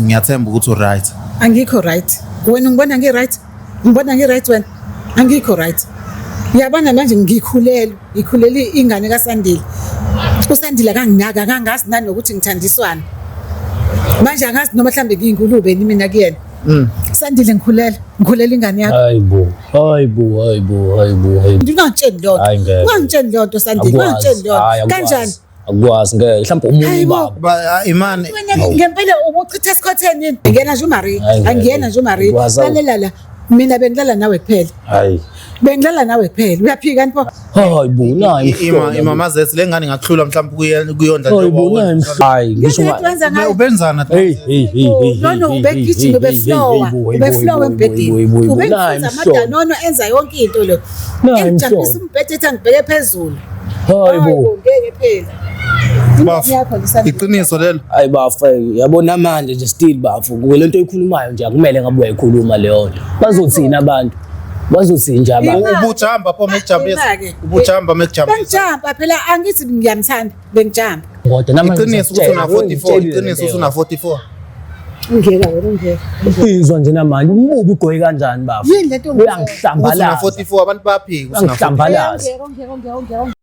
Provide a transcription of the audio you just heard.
Ngiyathemba ukuthi u-right. Angikho right. Wena ungibona ngi-right? Ngibona ngi-right wena? Angikho right. Uyabona manje ngikhulelwe, ngikhulele ingane kaSandile. USandile akanginaki, akangazi nanokuthi ngithandiswana. Manje angazi noma mhlambe ngiyingulube yini mina kuyena. Sandile ngikhulelwe, ngikhulele ingane yakho. Hayibo, hayibo, hayibo, hayibo, hayibo. Ungangitsheli leyo Hayi nto. ngeke. Ungangitsheli leyo nto Sandile, ungangitsheli leyo Hayi, nto. Kanjani? Akukwazi ngeke. Mhlawumbe omunye Hayibo. ubaba. Ba Imani Wena ngempela ubuchitha esikhotheni yini? Ngena nje uMarie, Hayi, ngeke. angiyena nje uMarie. Akukwazi, awu. Lalela la. Mina bengilala nawe kuphela. Hayi. Bengilala nawe kuphela. Uyaphika nipho? Hayibo, nayi ima imama zethu lengane ingakuhlula mhlawumbe kuyondla Hayibo, nayi imhlola. Hayi, ngisho Ngeke wenza ngayo. Ubenzana Hey, hey, hey, hey. No no ubegijima ubeflowa, ubeflowa embhedeni. Ubengifunza amadanono enza yonke into lo. Nayi Engijabulisa imhlola. umbhede ethi angibheke phezulu. Hayibo. Ngeke phela. Bafo, Yakho lisandile. Iqiniso lelo. Hayi bafo, yabona manje nje still bafo, le nto oyikhulumayo nje akumele ngabe uyayikhuluma leyo nto. Bazothini abantu? Bazothini nje abantu? Ima. Ubujamba pho mekujambisa. Ima-ke. Ubujamba mekujambisa. Bengijampa phela angithi ngiyamthanda, bengijampa. Kodwa namanje Iqiniso ukuthi una ngisakutshela, 44, iqiniso ukuthi una 44. Ungeka wena ungeka. Izwa nje namanje umubi ugqoke kanjani bafo? Yini lento Ukuthi una Uyangihlambalaza. 44 abantu bayaphika ukuthi una 44. Uyangihlambalaza. Ungeka ungeka ungeka ungeka.